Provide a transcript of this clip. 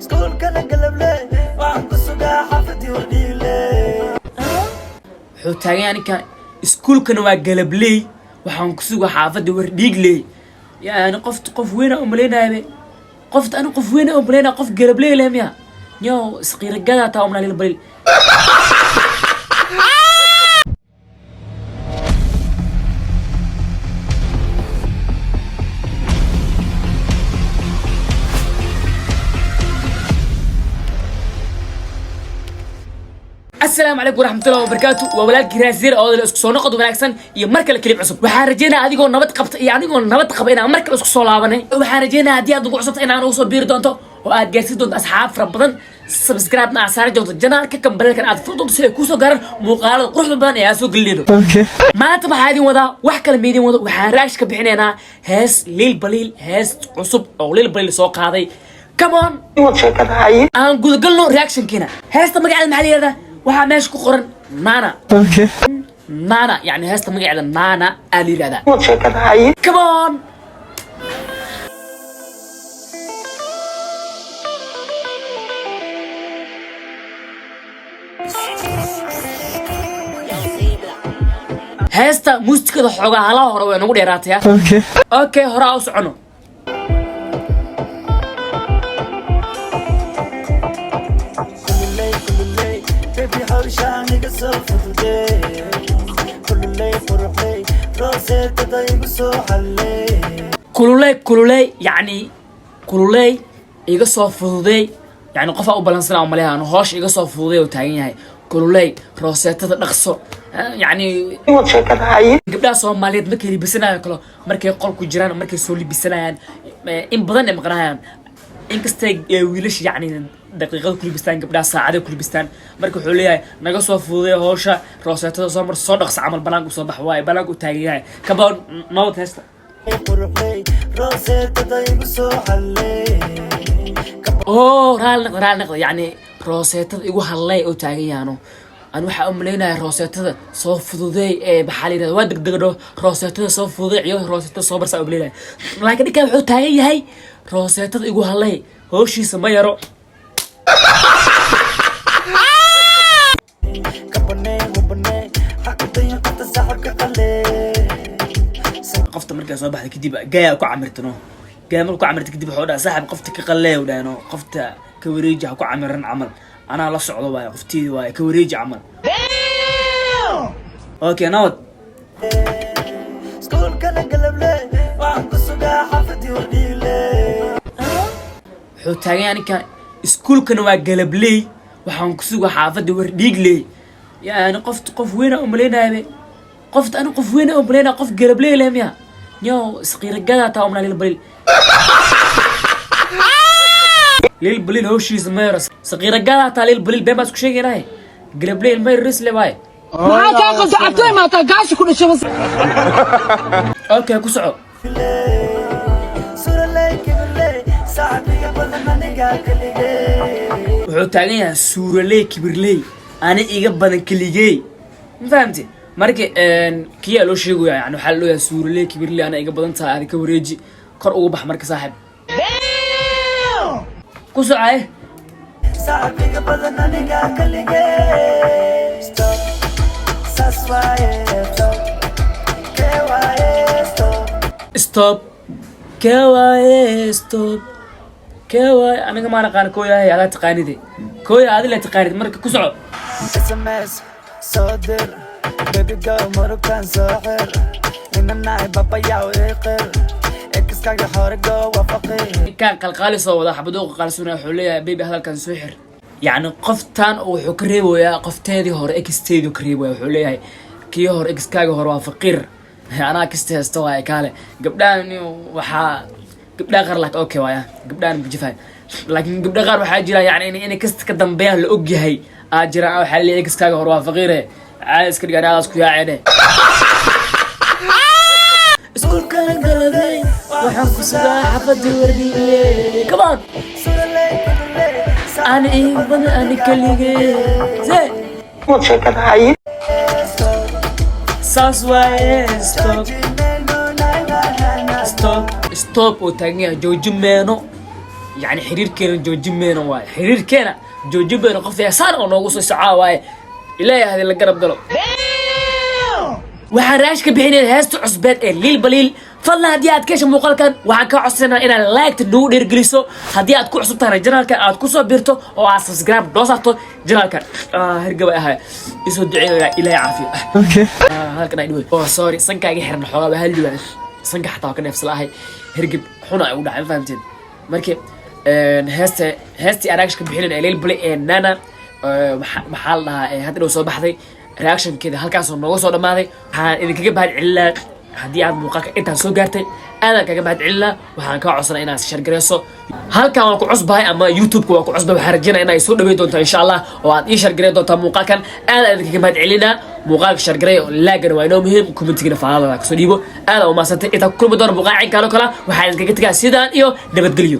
Iskuulkana galable, waxaan ku sugaa xaafadii Wardhiile. Wuxuu taagan yahay ninkan, iskuulkana waa Galabley, waxaan ku sugaa xaafadda Wardhiigley. Yani qof weyna umalaynayabe, qofta ani qof weyna umalaynaya, qof Galabley leh miya? Nyo isqiiragadaa taa umnaa Lil Baliil. Asalaamu calaykum waraxmatullahi wabarakaatu. Waa walaalkii Raasir oo isku soo noqod wanaagsan iyo mar kale clip cusub. Waxaan rajeynaya adigoo nabad qabta iyo anigoo nabad qaba inaan mar kale isku soo laabanay. Waxaan rajeynaya haddii aad ugu cusubta inaan ugu soo biiri doonto oo aad gaarsiin doonto asxaab fara badan, subscribe-na aad saari doonto channelka, gambaleelkan aad furi doonto si ay kusoo gaaraan muuqaalada quruxda badan ee aan soo gelinayno. Maanta waxaa idin wadaa wax kale ma idin wado, waxaan raash ka bixinaynaa hees Lil Baliil, hees cusub oo Lil Baliil soo qaaday. Come on, aan gudagalno reactionkiina. Heesta magaceeda maxaa la yihahdaa? Waxaa meesha ku qoran Nana Nana, yani heesta magaceeda Nana aa la yihahdaa. Come on. Heesta muusikada xoogaa halaha hore way nagu dheeraataya. Okay, horaa u socono. Kululey, kululey, baby, hawshaan iga soo fududee. Kululey, quruxley, rooseetada igu soo xalley. Kululey, kululey, yacni kululey iga soo fududey, yani qofaa u balansanaa umaleha hoosha iga soo fududey oo taagan yahay. Kululey, rooseetada dhaqso. Yacni gabdhaha Soomaaliyeed markay libisanayo kalo, markay qol ku jiraan, markay soo libisanayaan, in badan ay maqnahayaan. Inkastay wiilasha yacni daqiiqada ku libistaan, gabdhaha saacada ku libistaan. Marka wuxuu leeyahay naga soo fududey howsha, rooseetada soo mar, soo dhaqso camal, banaanka usoo bax waaye, banaanka u taagan yahay. Kaboon nabad heesta. Quruxley, rooseetada igu soo xalley. Oo raali noqda, raali noqda. Yacni rooseetada igu hadlay oo taagan yaano. An waxaa u malaynaya rooseetada soo fududeey ee maxaa la yidhahda, waa degdegdho, rooseetada soo fududeey iyo rooseetada soo barsaa u malaynaya, laakiin ninkan wuxuu taagan yahay rooseetada igu hadlay. Howshiisa ma yaro. Kabaney, wabaney, xaqdayin qofta saaxibka qalee. Qofta markay soo baxda kadib gayaa ku camirtano, gaya markuu ku camirta kadib wuxuu dhaha saaxib qofta ka qallee u dhahno, qofta ka wareeji, ha ku camiran camal, anaa la socdo waaye, qofteedi waaye, ka wareeji camal. Okay, nabad. Iskuulkana galable, waxaan ku sugaa xaafadii Wardhiile. Wuxuu taagan yahay ninkan, iskuulkana waa Galabley, waxaan ku sugaa xaafadda Wardhiigley. Yani qof weyna umalaynayabe, qofta ani qof weyna umalaynaya, qof Galabley leh miya? Nyo isqiiragadaa taa umnaa Lil Baliil. Lil Baliil howshiisa ma yaro. Saqiiragadaa taa Lil Baliil, been baa isku sheegaynaye. Galabley ilma yarisle waaye. Maxaa kaa qalda? Cabtooy maataa gaashi ku dhashay bas. Okay, ku soco. Suraley, kibirley, saaxibiga badan anigaa kaligee. Wuxuu taagan yahay suuraley, kibirley, ani iga badan keligey. Ma fahamti? Marka kiyaa loo sheegaya, yani waxaa loo yahay suuraley, kibirley, ana iga badan tahay, adi ka wareeji, kor ugu bax. Marka saaxib ku socaye. Saaxibiga badan anigaa kaligee. Stop, saas waaye, stop, kee waaye, stop. Stop, kee waaye, stop, kee waaye? Aniga maa naqaana kooyahay, adaa taqaanide kooya, adi la taqaanid. Marka ku soco. SMS soo dir, baby girl, murugtan soo xir, inanahay babayaw iqir, exkaaga xorigo waa faqiir. Ninkaan qalqaali soo wada, xabadoo qalqaalisuna. Wuxuu leeyahay baby, hadalkan soo xir. Yacni qoftan wuxuu ka reebayaa qofteedii hore, exteedii ka reebaya. Wuxuu leeyahay kii hore, exkaaga hore waa faqiir, anaa kasta haysta waaye. Kaale gabdhahan waxaa gabdhaha qaar laakiin okay waaya, gabdhahan bujifay, laakiin gabdha qaar waxaa jira yani inay kasta ka dambeeyaan la og yahay aa jira. Waxaa leeyahay exkaaga hore waa faqiire, caadi iska dhigaan, aadaas ku yaaceene. Iskuulkana galabey, waxaan ku sugaa xaafadii Wardhiile. Come on. Ani iga badan ani kaligee se saas waaye. Stop, stop, stop oo taagan yahay, jooji meeno. Yani xiriirkeena joojin meyno waaye, xiriirkeena joojin meyno. Qof heesaan oo noogu soo socaa waaye. Ilaahay hadii la garab galo. Waxaan raash ka bixinayna heesta cusbeed ee Liil Baliil. Fadlan, haddii aad ka hesha muuqaalkan, waxaan kaa codsanaa inaad like-ta nagu dhiirgeliso. Haddii aad ku cusub tahayna, channelkan aad kusoo biirto oo aad subscribe noo saarto channelkan. Hergaba ahay, isoo duceeya, Ilaahay caafiyo. Halkan ay dhiway. Oh sorry, sanka iga xiran xoogaa waa halli waay. Sanka xataa waa ka neefsala ahay, hergeb xuna ay u dhacay, ma fahamteen? Marka heesta, heestii aan reaction ka bixinin ee Liil Baliil ee Nana, maxaa la dhahaa, hadda dhow soo baxday, reactionkeeda halkaasoo nooga soo dhammaaday. Waxaan idinkaga mahad celinaa haddii aad muuqaalka intaan soo gaartay, aadaan kaga mahad celinaa. Waxaan kaa codsanaa inaad share gareyso. Halkan waan ku cusbahay ama YouTube-ka waan ku cusbahay. Waxaan rajeynaya inay soo dhaweyn doonto insha Allah oo aad ii share gareyn doontaa muuqaalkan. Aadaan idinkaga mahad celinaa. Muuqaalka share gareey, like-gana waa inoo muhiim, commentigana faalada kasoo dhiibo. Aadaan umahadsantay. Intaan ku kulmi doona muuqaal caynkaan oo kala, waxaan idinkaga tegaa sidaan iyo nabadgelyo.